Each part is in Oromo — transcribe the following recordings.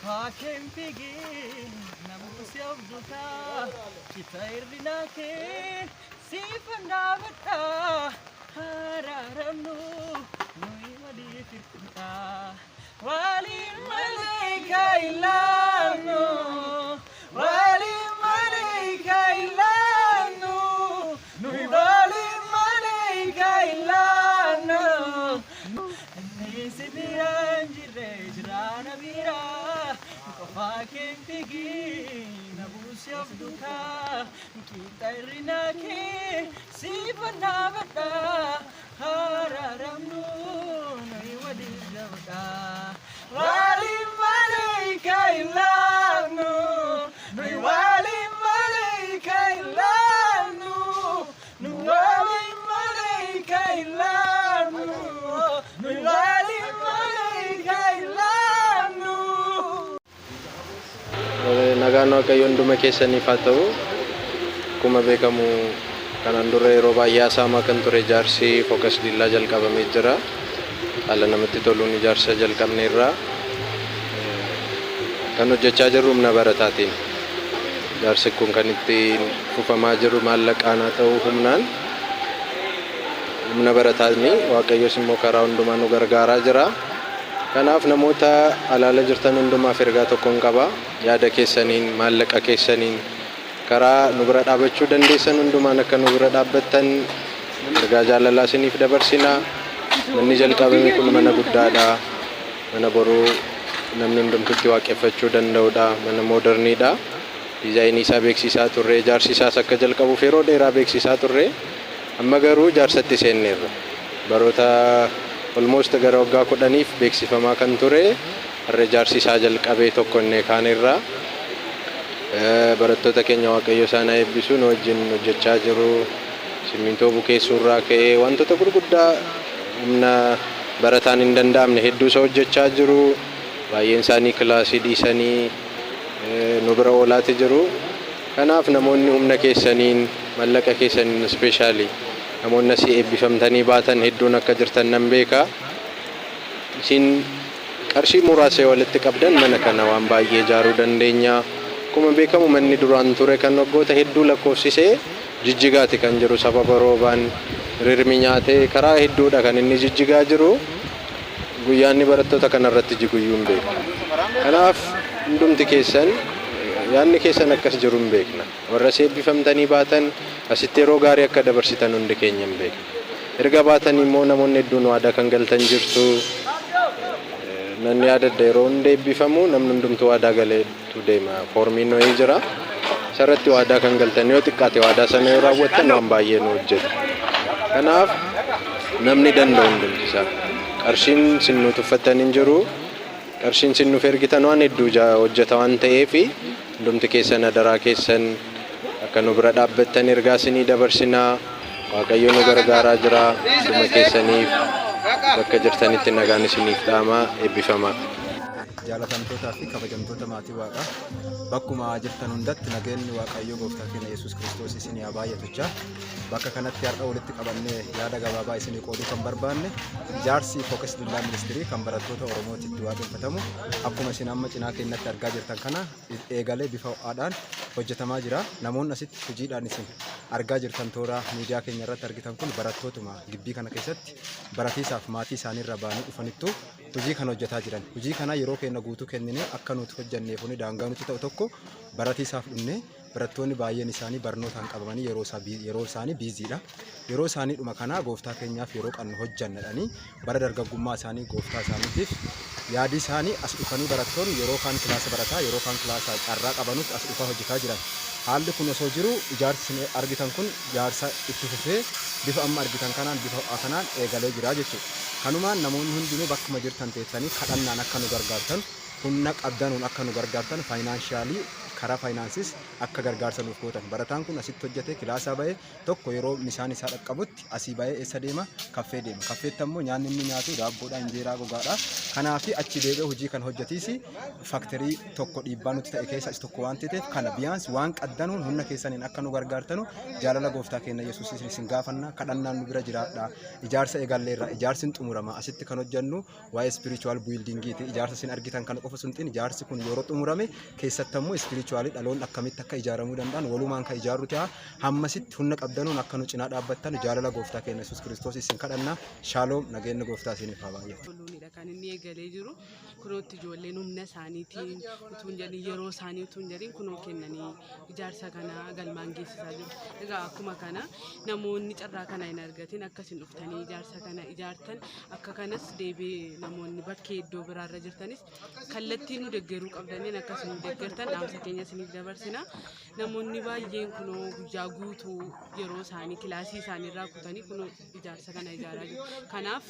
Qofaa kee hin fiigin namuusi of duukaa qixa hir'inaa kee siifan dhaabadha haraaramnu nuyi waliif hirkudha waliin malee ka ilaallu waliin malee ka ilaallu nuyi waliin malee ka ilaallu. Inni si bira hin jirre jira na bira. Qofaa kee hin fiigin na buusi of duukaa. Qixa hir'ina kee siifan dhaabadha. Haraaramnu nuyi waliif jabadha. Waliin malee ka hin laafnu. Nuyi waliin malee ka hin laafnu. Nu waliin malee ka hin laafnu. Nu waliin malee ka hin laafnu. Nagaan Waaqayyo hunduma keessaniif haa ta'u. Akkuma beekamu kanaan dura yeroo baay'ee haasa'amaa kan ture ijaarsi Focus Dillaa jalqabamee jira. Haala namatti toluun ijaarsa jalqabneerra. Kan hojjechaa jirru humna barataatiin. Ijaarsi kun kan ittiin fufamaa jiru maallaqaan haa ta'u humnaan humna barataani. Waaqayyos immoo karaa hundumaa nu gargaaraa jira. Kanaaf namoota alaala jirtan hundumaaf ergaa tokkon qaba. Yaada keessaniin, maallaqa keessaniin, karaa nu bira dhaabachuu dandeessan hundumaan akka nu bira dhaabbattan ergaa jaalalaa isiniif dabarsina. Manni jalqabame kun mana guddaadha. Mana boruu namni hundumtu itti waaqeffachuu danda'udha. Mana mooderniidha. Diizaayinii isaa beeksisaa turre. Ijaarsi isaas akka jalqabuuf yeroo dheeraa beeksisaa turre. Amma garuu ijaarsatti seenneerra. Baroota almost gara waggaa 10f beeksifamaa kan ture har'a ijaarsi isaa jalqabee tokko innee kaaneerra. Barattoota keenya Waaqayyo isaan haa eebbisu. Nu wajjin hojjechaa jiru. Simmintoo bukeessuurraa ka'ee wantoota gurguddaa humna barataan hin danda'amne hedduu isa hojjechaa jiru. Baay'een isaanii kilaasii dhiisanii nu bira oolaati jiru. Kanaaf namoonni humna keessaniin, mallaqa keessaniin especially namoonni asii eebbifamtanii baatan hedduun akka jirtan nan beeka. Isin qarshii muraasa yoo walitti qabdan mana kana waan baay'ee ijaaruu dandeenya. Akkuma beekamu manni duraan ture kan waggoota hedduu lakkoofsise jijjigaati kan jiru sababa roobaan rirmi nyaatee karaa hedduudha kan inni jijjigaa jiru. Guyyaa inni barattoota kana irratti jiguyyuu hin beeknu. Kanaaf hundumti keessan yaadni keessan akkas jiru hin beekna. Warra asii eebbifamtanii baatan asitti yeroo gaarii akka dabarsitan hundi keenya hin beekna. Erga baatanii immoo namoonni hedduun waadaa kan galtan jirtu. Nan yaadadha yeroo hunda eebbifamu namni hundumtuu waadaa galeetu deema. Foormiin wayii jira. Isarratti waadaa kan galtan yoo xiqqaate waadaa sana yoo raawwattan waan baay'ee nu hojjeta. Kanaaf namni danda'u hundumti isaa. Qarshiin sin nu tuffattan hin jiru. Qarshiin sin nuuf ergitan waan hedduu hojjeta waan ta'eef hundumti keessan adaraa keessan akka nu bira dhaabbattan ergaa isinii dabarsinaa. Waaqayyo nu gargaaraa jira. Hunduma keessaniif bakka jirtanitti nagaan isiniif dhaama. Eebbifamaa. Jaalatamtootaa fi kabajamtoota maatii Waaqaa bakkuma jirtan hundatti nageenyi Waaqayyoo gooftaa keenya Yesuus Kiristoos isinii haa baay'atucha. Bakka kanatti har'a walitti qabannee yaada gabaabaa isinii qooduu kan barbaanne ijaarsi Focus Dillaa Ministirii kan barattoota Oromootti itti waaqeffatamu akkuma isin amma cinaa keenyatti argaa jirtan kana eegalee bifa ho'aadhaan hojjetamaa jira. Namoonni asitti hojiidhaan isin argaa jirtan toora miidiyaa keenya irratti argitan kun barattootuma gibbii kana keessatti baratiisaaf maatii isaaniirra ba'anii dhufanittu hojii kana hojjetaa jiran. Hojii kana yeroo keenya guutuu kenninee akka nuti hojjenneef daangaa nuti ta'u tokko baratiisaaf dhumnee barattoonni baay'een isaanii barnootaan qabamanii yeroo isaanii biiziidha. Yeroo isaanii dhuma kanaa gooftaa keenyaaf yeroo qabnu hojjanna jedhanii bara dargaggummaa isaanii gooftaa isaaniitiif yaadii isaanii as dhufanii barattoonni yeroo kaan kilaasa barataa yeroo kaan kilaasa carraa qabanutti as dhufaa hojjetaa jiran. Haalli kun osoo jiru ijaarsi isin argitan kun ijaarsa itti fufee bifa amma argitan kanaan bifa ho'aa kanaan eegalee jira jechuudha. Kanumaan namoonni hundinuu bakkuma jirtan teessanii kadhannaan akka nu gargaartan humna qabdanuun akka nu gargaartan faayinaansiyaalii Karaa faayinaansiis akka gargaarsa nuuf gootan. Barataan kun asitti hojjetee kilaasaa bahee tokko yeroo misaan isaa dhaqqabutti asii bahee eessa deema? Kaffee deema. Kaffeetti ammoo nyaanni inni nyaatu daabboodha, injeeraa gogaadha. Kanaaf achi deebi'ee hojii kan hojjetiis factor tokko dhiibbaa nuti ta'e keessa isa tokko waan ta'eef, kana biyaans waan qaddanuun humna keessaniin akka nu gargaartanu jaalala gooftaa keenya Yesuus isin gaafanna. Kadhannaan nu bira jiraadha. Ijaarsa eegalleerra, ijaarsi hin xumurama. Asitti kan hojjennu waa'ee spiritual buildingiiti. Ijaarsa isin argitan kana qofa sun ta'in, ijaarsi kun yeroo xumurame keessatti ammoo spiritually dhaloonni akkamitti akka ijaaramuu danda'an walumaan kan ijaarru ta'a. Hammasitti humna qabdanuun akka nu cinaa dhaabbattan jaalala gooftaa keenya Yesuus Kiristoos isin kadhanna. Shaaloom, nageenyi gooftaa isiniif haa baay'atu. Toluunidha kan inni eegalee jiru. Kunootti ijoolleen humna isaaniitiin utuu hin jedhin, yeroo isaanii utuu hin jedhin, kunoo kennanii ijaarsa kana galmaan geessisaa jiru. Egaa akkuma kana namoonni carraa kana hin argatin akkasin dhuftanii ijaarsa kana ijaartan, akka kanas deebi'ee namoonni bakkee iddoo biraarra jirtanis kallattii nu deeggaruu qabdaniin akkasin nu deeggartan dhaamsa keenya isiniif dabarsina. Namoonni baay'een kunoo guyyaa guutuu yeroo isaanii kilaasii isaaniirraa kutanii kunoo ijaarsa kana ijaaraa jiru. Kanaaf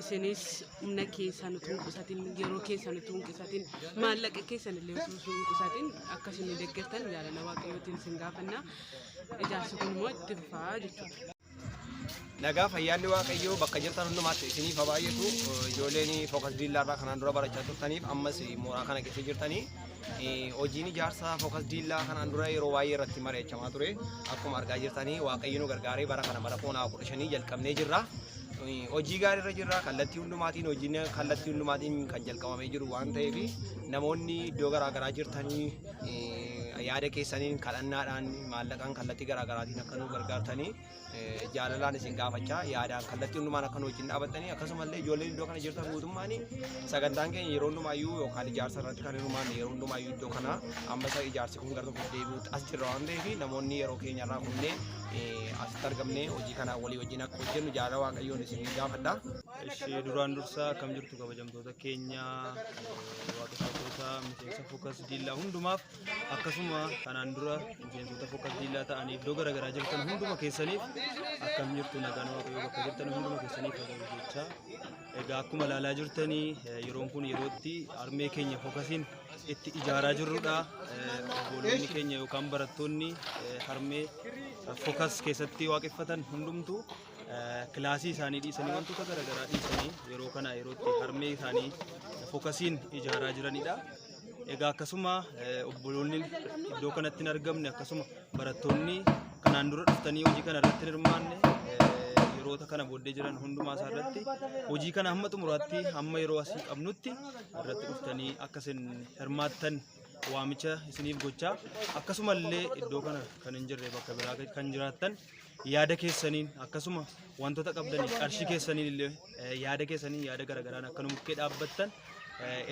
isinis humna keessan utuu hin qusatin, yeroo keessan utuu hin qusatin, maallaqa keessan illee utuu hin qusatin akkasin nu deeggartan jaalala Waaqayyootiin isin gaafanna. Ijaarsi kun immoo itti fufaa jechuudha. Nagaa fayyaanni Waaqayyoo bakka jirtan hundumaatti isiniif haa baay'atu. Ijoolleen Focus Diillaa irraa kanaan dura barachaa turtaniif ammas mooraa kana keessa jirtanii, hojiin ijaarsa Focus Diillaa kanaan dura yeroo baay'ee irratti mari'achamaa ture. Akkuma argaa jirtanii, Waaqayyo nu gargaaree bara kana bara 2015 jalqabnee jirra. Hojii gaarii irra jirra. Kallattii hundumaatiin hojiin kallattii hundumaatiin kan jalqabamee jiru waan ta'eef, namoonni iddoo garaa garaa jirtanii yaada keessaniin, kadhannaadhaan, maallaqaan, kallattii garaa garaatiin akka nu gargaartanii jaalalaan isin gaafachaa, yaadaan kallattii hundumaan akka nu wajjin dhaabattanii, akkasumallee ijoolleen iddoo kana jirtan guutummaan sagantaan keenya yeroo hundumaayyuu yookaan ijaarsa irratti kan hirmaanne yeroo hundumaayyuu iddoo kana amma isa ijaarsi kun gara tokko deebi'utti as jirra waan ta'eef, namoonni yeroo keenya irraa kunnee asitti argamnee hojii kana walii wajjin akka hojjennu jaalala Waaqayyoon isin gaafadha. Ishee duraan dursaa akkam jirtu, kabajamtoota keenya waaqeffattoota miseensa Focus Diillaa hundumaaf, akkasuma kanaan dura miseensota Focus Diillaa ta'anii iddoo garaagaraa jirtan hunduma keessaniif akkam jirtu? Nagaan Waaqayyoo bakka jirtan hunduma keessaniif haa ta'u jechaa. Egaa akkuma ilaalaa jirtanii, yeroon kun yerootti harmee keenya Focusiin itti ijaaraa jirrudha. Obboloonni keenya yookaan barattoonni harmee Focus keessatti waaqeffatan hundumtuu kilaasii isaanii dhiisanii, wantoota garaagaraa dhiisanii, yeroo kana yerootti harmee isaanii Focusiin ijaaraa jiranidha. Egaa akkasuma obboloonni iddoo kanatti hin argamne, akkasuma barattoonni kanaan dura dhuftanii hojii kana irratti hin hirmaanne, yeroota kana booddee jiran hundumaa isaa irratti hojii kana hamma xumuraatti, hamma yeroo asii qabnutti irratti dhuftanii akka isin hirmaattan waamicha isiniif gochaa, akkasumallee iddoo kana kan hin jirre bakka biraa kan jiraattan yaada keessaniin, akkasuma wantoota qabdaniin, qarshii keessaniin illee, yaada keessaniin, yaada garaagaraan akka nu bukkee dhaabbattan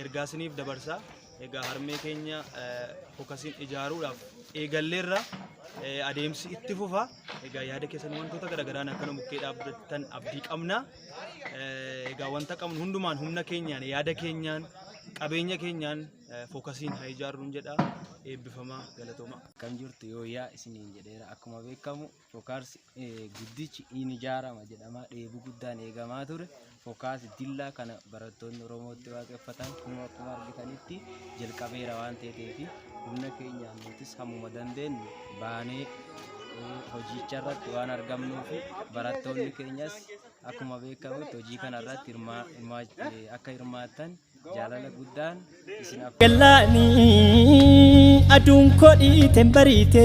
ergaa isiniif dabarsaa. Egaa harmee keenya Focusiin ijaaruudhaaf eegalleerra, adeemsi itti fufa. Egaa yaada keessanii wantoota garaagaraan akka nu bukkee dhaabbattan abdii qabna. Egaa wanta qabnu hundumaan, humna keenyaan, yaada keenyaan, qabeenya keenyaan Focusiin haa ijaarruun jedha. Eebbifamaa, galatoomaa. Akkam jirtu, yooyyaa isiniin jedheera. Akkuma beekamu Focus guddichi in ijaarama jedhamaa dheebuu guddaan eegamaa ture. Focus Dillaa kana barattoonni Oromootti waaqeffatan kun akkuma argitanitti jalqabeera waan ta'eef, humna keenyaan nutis hammuma dandeenyu baanee hojicha irratti waan argamnuuf, barattoonni keenyas akkuma beekamutti hojii kana irratti akka hirmaattan jaalala guddaan isin Galaanii aduun kodhiiteen bariite.